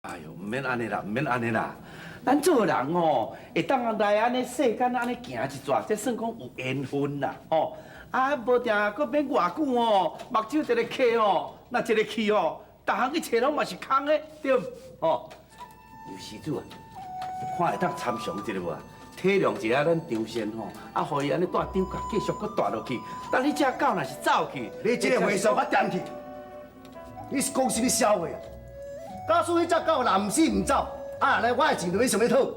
哎喲，毋免按呢啦，毋免按呢啦。咱做人吼，會當來按呢世間按呢行一逝，這算講有緣分啦，吼。啊，無定閣免偌久吼，目睭一个瞌吼，若一个去吼，逐項去揣攏嘛是空的，對毋？吼。有施主啊，看會當參詳一下無啊？體諒一下咱張先吼，啊，予伊按呢蹛張家繼續閣蹛落去。等你這狗若是走去，你這个話術較掂去，你是講啥物痟話啊？假使彼隻狗若毋死毋走，啊，來我的錢就欲想欲討。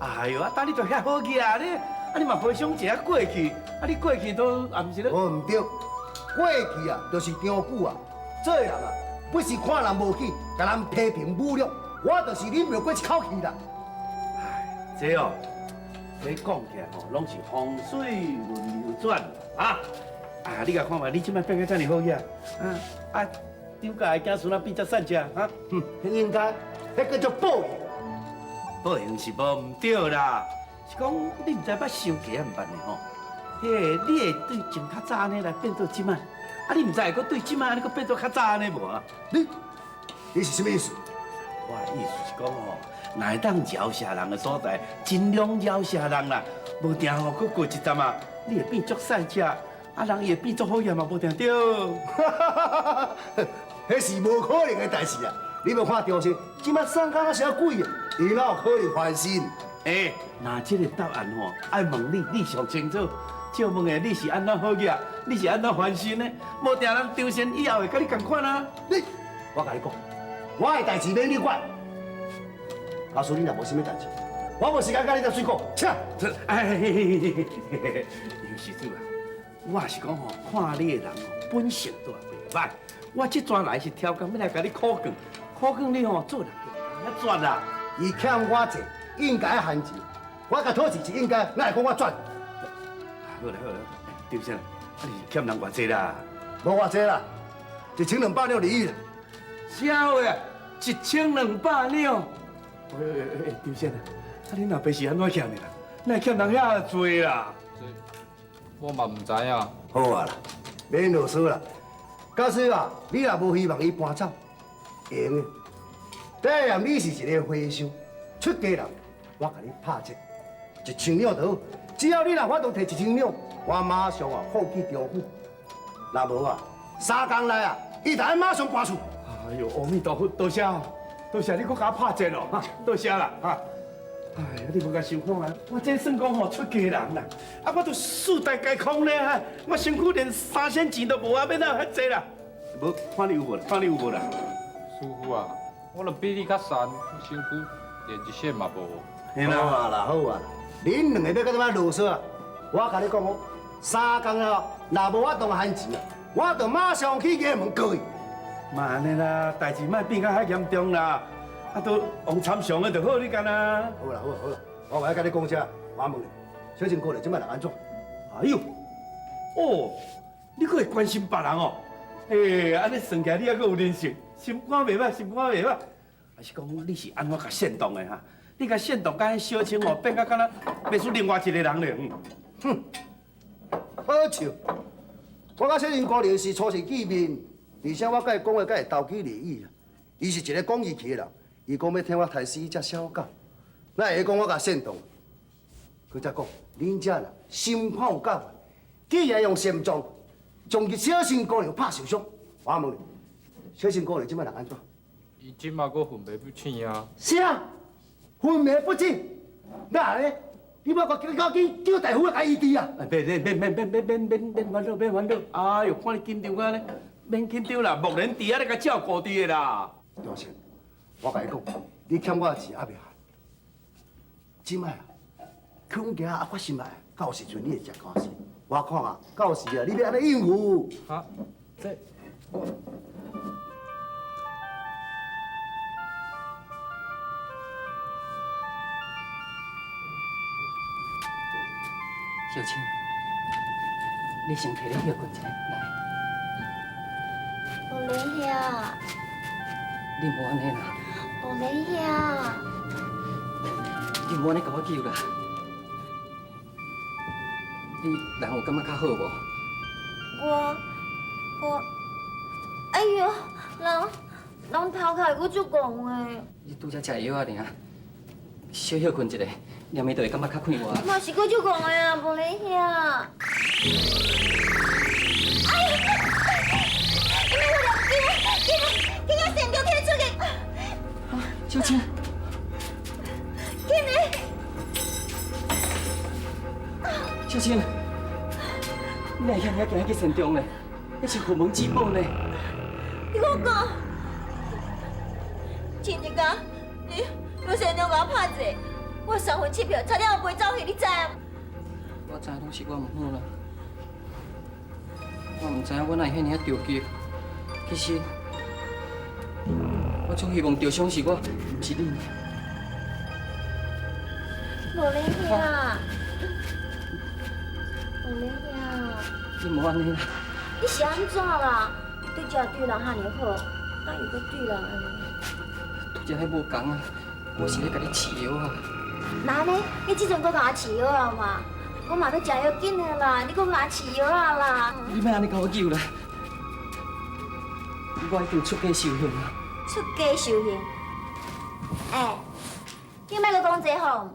哎喲，啊，等你就遐好額啊，你啊你嘛回想一下過去，啊你過去都也毋是咧。無毋對，過去啊，就是長久啊，做人啊，不是看人無起，共人批評侮辱，我就是忍袂過這口氣啦。唉，這哦，這講起來吼，攏是風水輪流轉啊！啊，你共看覓，你這擺變甲遮爾好額，啊啊，張家的子孫仔變遮散只啊？哼，應該，彼叫做報應。報應是無毋對啦，是講你毋知捌傷低啊毋捌呢吼？彼个你會對前較早按呢來變做這擺，啊你毋知會閣對這擺按呢閣變做較早按呢無啊？你，你是啥物意思？我的意思是講吼，若會當饒舌人的所在，盡量饒舌人啦。無定吼，閣過一陣啊，你會變足細隻，啊人伊會變足好額嘛，無定對。彼是無可能的代誌啊！你無看張生，這擺送甲啥鬼啊？伊哪有可能翻身？欸，若這个答案吼，愛問你，你上清楚。照問的你是按怎好額？你是按怎翻身的？無定人張生以後會佮你仝款啊！你，我共你講，我的代誌免你管。假使你若無啥物代誌，我無時間佮你鬥水講，請。哎，尤施主啊，我是講吼，看你的人吼，本性都也袂歹。我這陣來是超工欲來共你苦勸，苦勸你吼做人就較絕啦。伊欠我債，應該還錢。我共討錢是應該，哪會講我絕？好啦好啦，張生，啊你是欠人偌濟啦？無偌濟啦，1200兩而已啦。啥話啊？1200兩？喂喂喂，張生啊，啊恁老爸是按怎欠的啦？哪會欠人遐濟啦？這我嘛毋知影。好啊啦，免囉嗦啦。假使啊，你若無希望伊搬走，會用的。既然你是一个和尚，出家人，我共你拍折，1000兩就好。只要你若法度提1000兩，我馬上啊放去張府。若無啊，3工內啊，伊就愛馬上搬厝。哎喲，阿彌陀佛，多謝，多謝你閣共我拍折咯，哈，多謝啦，哈。哎呀，你無共想看啊，我這算講吼出家人啦，啊，我都四大皆空咧，我身軀連3仙錢都無啊，欲哪有遐濟啦？無，看你有無啦？看你有無啦？師父啊，我若比你較瘦，身軀連一仙嘛無。好啊啦，好啊，恁兩个欲閣這擺囉嗦啊？我共你講哦，3工了，若無法度還錢啊，我就馬上去衙門告伊。莫按呢啦，代誌莫變甲遐嚴重啦。啊，都王參詳的就好，你干啊？好啦好啦好啦，我無愛佮你講這，我問你，小青姑娘這擺人按怎？哎喲，哦，你閣會關心別人哦？欸，按呢算起來你猶閣有人性，心肝袂歹，心肝袂歹。還是講你是按怎共煽動的哈？你共煽動，共彼小青哦變甲敢若袂輸另外一個人咧。哼，好笑！我佮小青姑娘是初次見面，而且我佮伊講話佮會投機利益。伊是一个講義氣的人。伊講欲替我刣死彼隻小狗，哪會講我共煽動？閣再講，恁遮啦心肝有夠，竟然用善狀將小新姑娘拍受傷。我問你，小新姑娘這擺人按怎？伊這擺閣昏迷不醒啊！啥？昏迷不醒？哪會？你莫閣趕緊叫大夫來共醫治啊！免免免免免免免免煩惱，免煩惱。哎喲，看你緊張按呢，免緊張啦，木蓮佇遐咧共照顧佇的啦。張生。我共你講，你欠我的錢猶未還。這擺啊，恐驚啊發心來，到時陣你會食官司。我看啊，到時啊，你欲按怎應付？啊，這我。小青，你先提咧歇睏一下，來。無免歇。你莫按呢啦。無免歇。你莫按呢共我救啦。你人有感覺較好無？我，哎喲，人，人头壳会阁足戆的。你拄才食药仔爾，小歇睏一下，念伊就會感覺較快活。嘛是閣足戇的啊，無咧兄。哎呀！你莫去紧紧紧，紧甲善中提出去。小青，紧的。小青，你哪會遐爾行去善中呢？彼是佛門之寶呢。你閣講，前一工你你善中共我拍坐，我三魂七魄差點飛走去，你知無？我知攏是我毋好啦，我毋知影我哪會遐爾著急。其實我總希望著傷是我，毋是你。無咧兄，無咧兄，你莫按呢啦。你是按怎啦？你拄才對人遐爾好，哪又閣對人按呢？拄才彼無仝啊，我是咧共你試藥啊。那按呢？你這陣閣共我試藥啊嘛？我嘛欲食藥緊的啦，你閣共我試藥啊啦？你莫按呢共我救啦，我已經出家修行啊。出家修行？欸，你莫閣講這吼。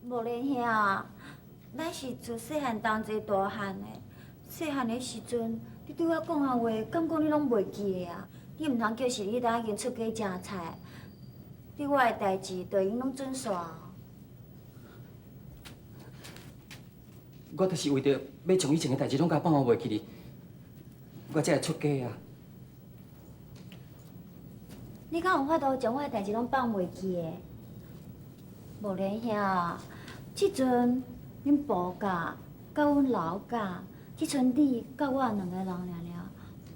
無咧兄，咱是自細漢同齊大漢的，細漢的時陣，你對我講的話，敢講你攏袂記得啊？你毋通叫是你呾已經出家成菜，對我的代誌，就已經攏準煞。我就是為著欲將以前的代誌攏共放予袂記哩，我才會出家啊。你敢有法度將我的代誌攏放袂記的？無咧兄，這陣恁婆家佮阮老家，這賰你佮我兩个人爾爾。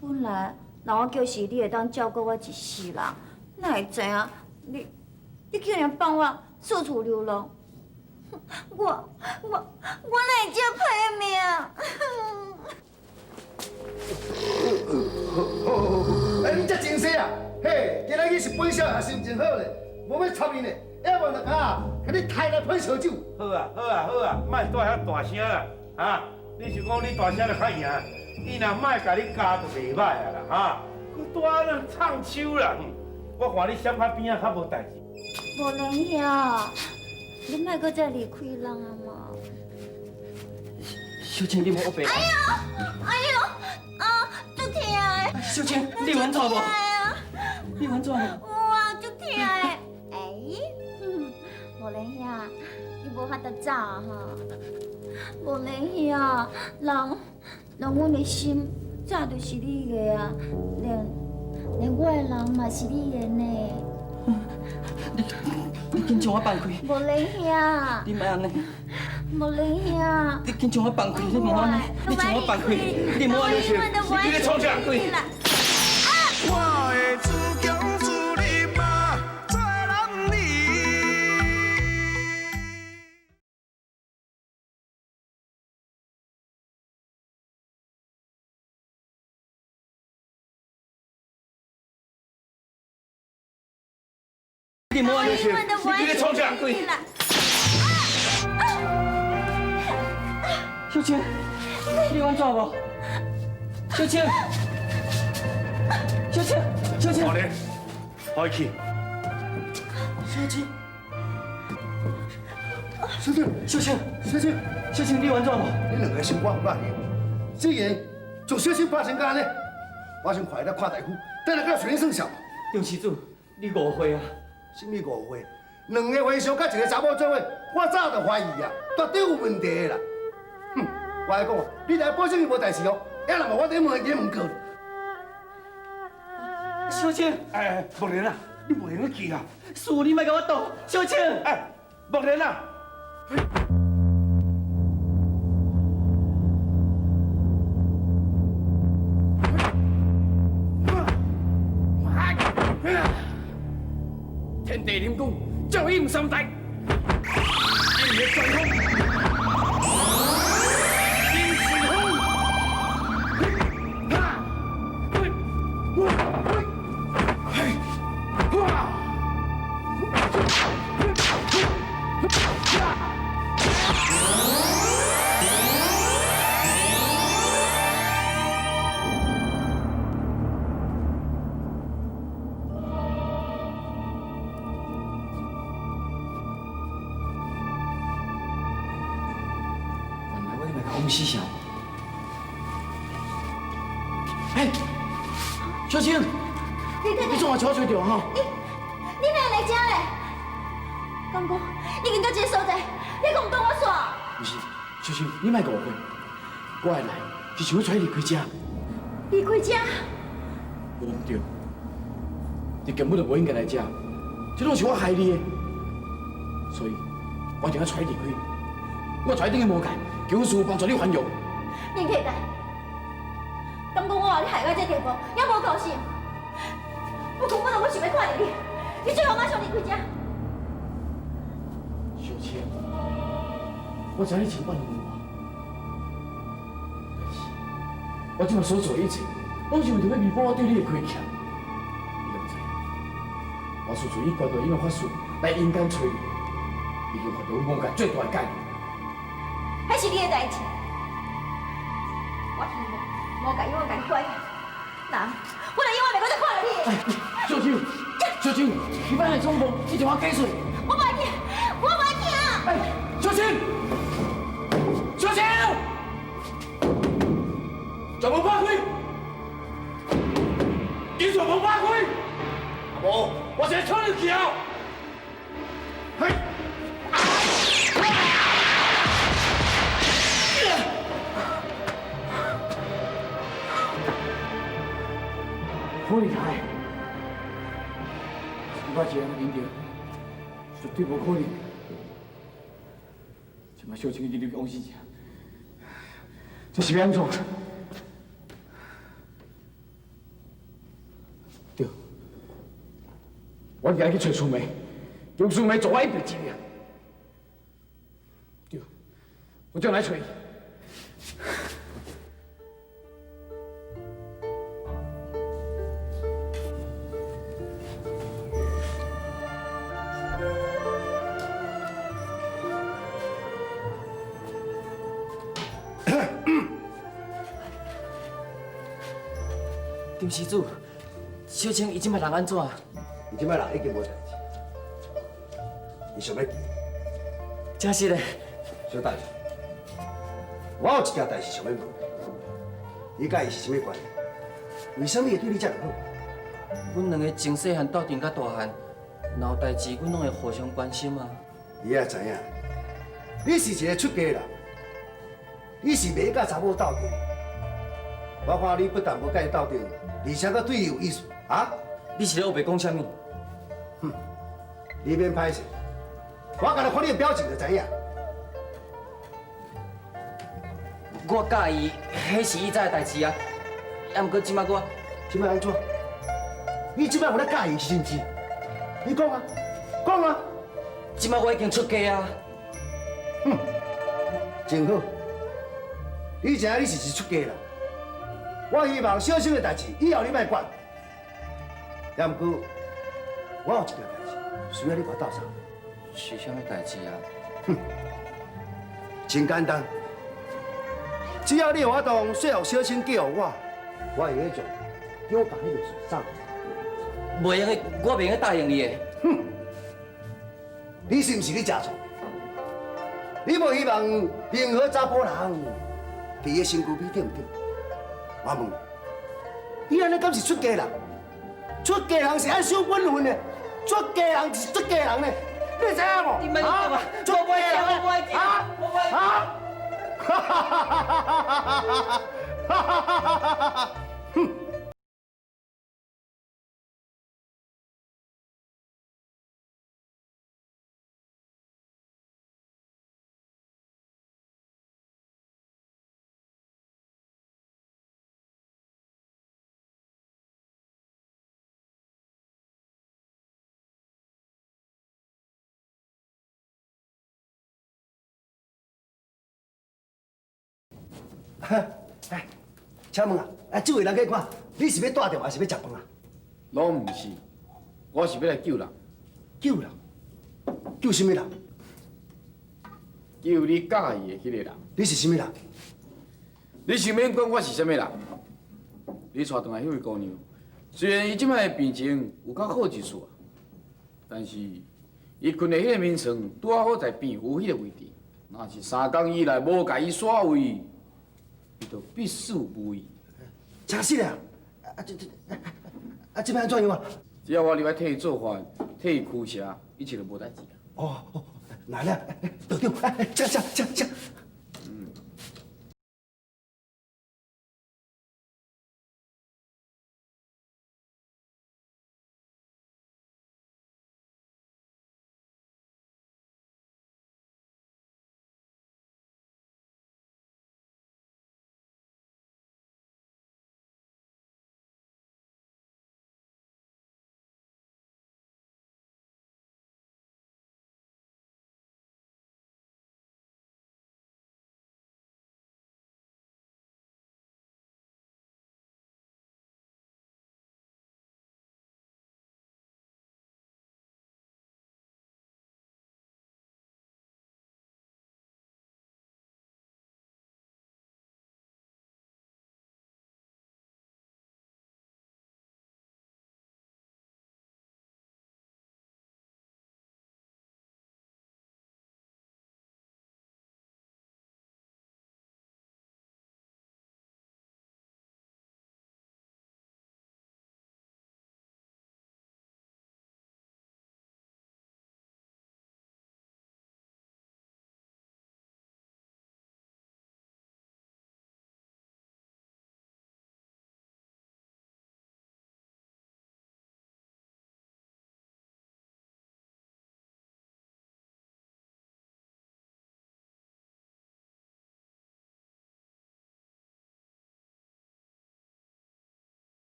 本來人我叫是你會當照顧我一世人，哪會知影你你竟然放我四處流浪，我我我哪會這歹命？哎，你這真衰啊！嘿，今仔日是本少爺心情好咧，無欲插伊呢，要無就啊，共你刣來噴燒酒。好啊，好啊，好啊，莫帶遐大聲啦，哈！你是講你大聲就較贏，伊若莫共你教就袂歹啊啦，哈！閣帶那唱秋啦，我看你閃較邊仔較無代誌。無蓮兄，你莫閣再離開人啊嘛！小青，你莫烏白。哎喲，哎喲，啊，足疼的！小青，你有按怎無？你有按怎無？有啊，足疼的。哎，無蓮兄，你無法度走哈。無蓮兄，人人阮的心早就是你的啊，連連我的人嘛是你的呢。你你緊將我放開！無蓮兄，你莫按呢！無蓮兄，你緊將我放開！你莫按呢！你將我放開！你莫按呢！你咧創啥？我會自強自立嘛，做男兒。你莫按呢！你咧創啥？小青，你有按怎無？小青，小青，小青，好咧，開去。小青，小青，小青，小青，小青，你有按怎無？你兩个心我有壓力，既然從小心拍成按呢，我先快來看大夫，等下佮隨你算數。張施主，你誤會啊！什麼誤會？兩个和尚佮一个查某做伙，我早就懷疑啊，絕對有問題的啦。哼，我來講啊，你來保證伊無代誌哦，要若無我佇門前門告你。小青，哎，木蓮啊，你袂用去啊！師父，你莫共我擋，小青。哎，木蓮啊！天地靈功，趙應三代，今日轉風，金水風，死城。嘿，小青，你总也找我揣著吼？你哪会來這咧？敢講已經到這个所在，你閣毋擋我煞？毋是，小青，你莫誤會，我會來是想欲揣你離開這。離開這？無毋對，你根本就無應該來這，這攏是我害你的，所以我一定欲揣你離開。我揣你轉去魔界，求師父幫助你還陽。林啟達，敢講我予你害到這地步，也無夠心。我根本就無想欲看著你，你最好馬上離開這。小青，我知你真怨恨我，但是我這擺所做的一切，攏是為著欲彌補我對你的虧欠。你敢知？我事事以關道音的法術來陰間揣你，已經犯著阮魔界最大的戒律。彼是你的代誌，我希望魔界永遠共你關起，那我就永遠袂閣再看著你。小青，小青，你莫按呢衝動，你聽我解釋。我無愛聽，我無愛聽。哎，小青，小青，全部拍開，緊全部拍開，無我先衝入去啊！嘿。好厲害！我一个人面對，絕對無可能。這擺小青已經入去往死城，這是欲按怎？對，我今日去揣蘇梅，求蘇梅助我一臂之力。對，我就來揣伊。張施主，小青伊這擺人按怎？伊這擺人已經無代誌，伊想欲真實的。小等下，我有一件代誌想欲問你，你佮伊是啥物關係？為啥物會對你遮爾好？阮兩个從細漢鬥陣到大漢，若有代誌，阮攏會互相關心啊。你也知影，你是一个出家人，你是袂佮查某鬥陣。我看你不但無佮伊鬥陣，而且閣對伊有意思，啊？你是咧烏白講啥物？哼，你免歹勢，我干焦看你的表情就知影。我佮意，彼是以前的代誌啊。啊，毋過這擺我，這擺按怎？你這擺有咧佮意是毋是？你講啊，講啊！這擺我已經出家啊。哼，真好。你知影你是出家人。我希望小生的代誌以後你莫管。也毋過，我有一件代誌需要你共我鬥相。是啥物代誌啊？哼，真簡單，只要你有法度說服小生嫁予我，我會用將腳共彼個事送。袂用的，我袂用答應你的。哼，你是毋是咧食醋？你無希望任何查埔人佇伊的身軀邊對毋對？我問你，你按呢敢是出家人？出家人是愛守本分的，出家人是出家人呢，你知影無？你莫講啊！出家人啊！啊！哈哈哈哈哈！哼！哎，請問啊，啊，這位人客看，你是欲帶著，還是欲食飯啊？攏毋是，我是欲來救人。救人？救啥物人？救你佮意的彼个人。你是啥物人？你先免管我是啥物人，你帶轉來彼位姑娘，雖然伊這擺的病情有較好一絲啊，但是伊睏的彼个眠床拄仔好在病夫彼个位置，若是三工以內無共伊徙位，就必死無疑。真實啊！啊這這啊，這擺按怎樣啊？只要我入來替伊做法，替伊驅邪，一切就無代誌啊。哦，來了，道長，請請請請。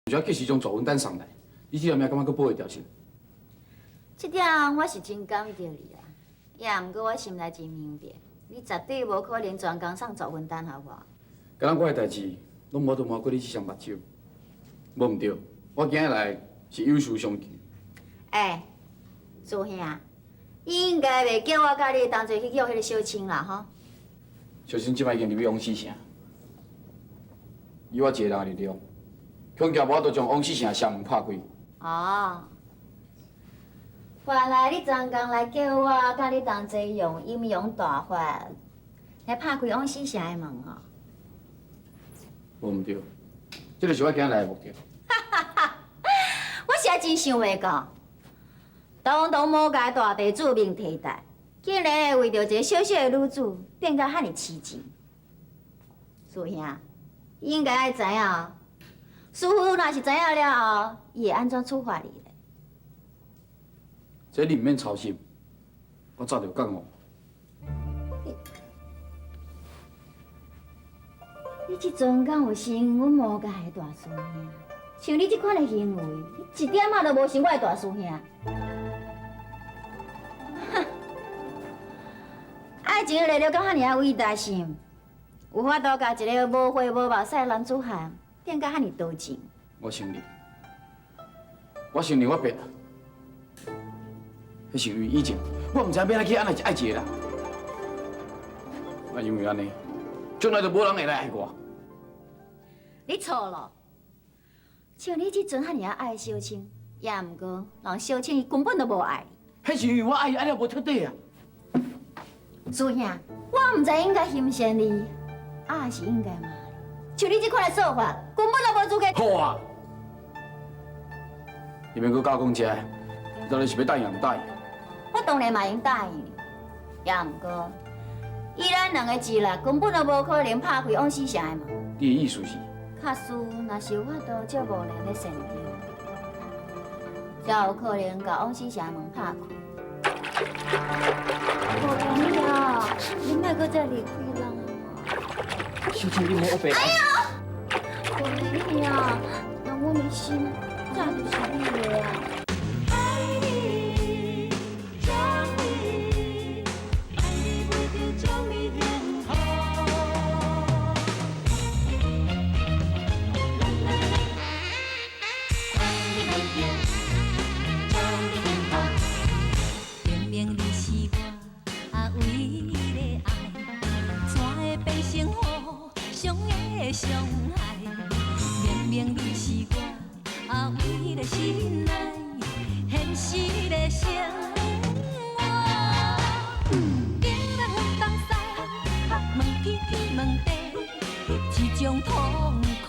只要及時將助魂丹送來，你這條命感覺閣保會牢是？這點我是真感激你啦，也毋過我心內真明白，你絕對無可能專工送助魂丹予我。敢若我的代誌，攏無都瞞過你這雙目睭。無毋對，我今日來是有事相求。欸，師兄，你應該袂叫我佮你同齊去約彼个小青啦吼？小青這擺已經入去王死城，以我一个人的力量，恐驚無法度將王死城的城門拍開。哦，原來你專工來叫我佮你同齊用陰陽大法來拍開王死城的門哦。無毋對，這就是我今日來的目的。我實在真想袂到，堂堂魔界大地主明提袋，竟然會為著一个小小的女子變甲遐爾痴情。師兄，你應該愛知影，師父若是知影了後，伊會按怎處罰你咧？這你毋免操心，我早就覺悟。你這陣敢有承阮魔界的大師兄？像你這款的行為，你一點仔都無像我的大師兄。哼，愛情來了到遐爾仔偉大心，有法度共一個無血無目屎的男子漢變甲遐爾多情？我承認，我承認我變了。彼是因為以前我毋知影欲按怎去按愛一個人，啊，因為按呢，將來就無人會來愛我。你錯了。像你這陣遐爾仔愛小青，也毋過人小青伊根本就無愛你。彼是因為我愛伊愛了無徹底啊！師兄，我毋知應該欣羨你，抑是應該罵你。像你這款的做法，根本就無資格。好啊！你免閣教講這，你到底是欲答應抑毋答應？我當然嘛會用答應你，也毋過以咱兩个智力，根本就無可能拍開王死城的門。你的意思是？假使若是有法度借無蓮的善招，才有可能共王死城的門拍開。無蓮啊，你莫閣再離開人啊！小青，你莫烏白。哎呦！無蓮啊，人阮的心早就是你的啊！明明你是我唯一的愛，成互相的傷害。明明你是我阿偉的心愛，現實的生活。東南東西，問天天問地，這種痛苦。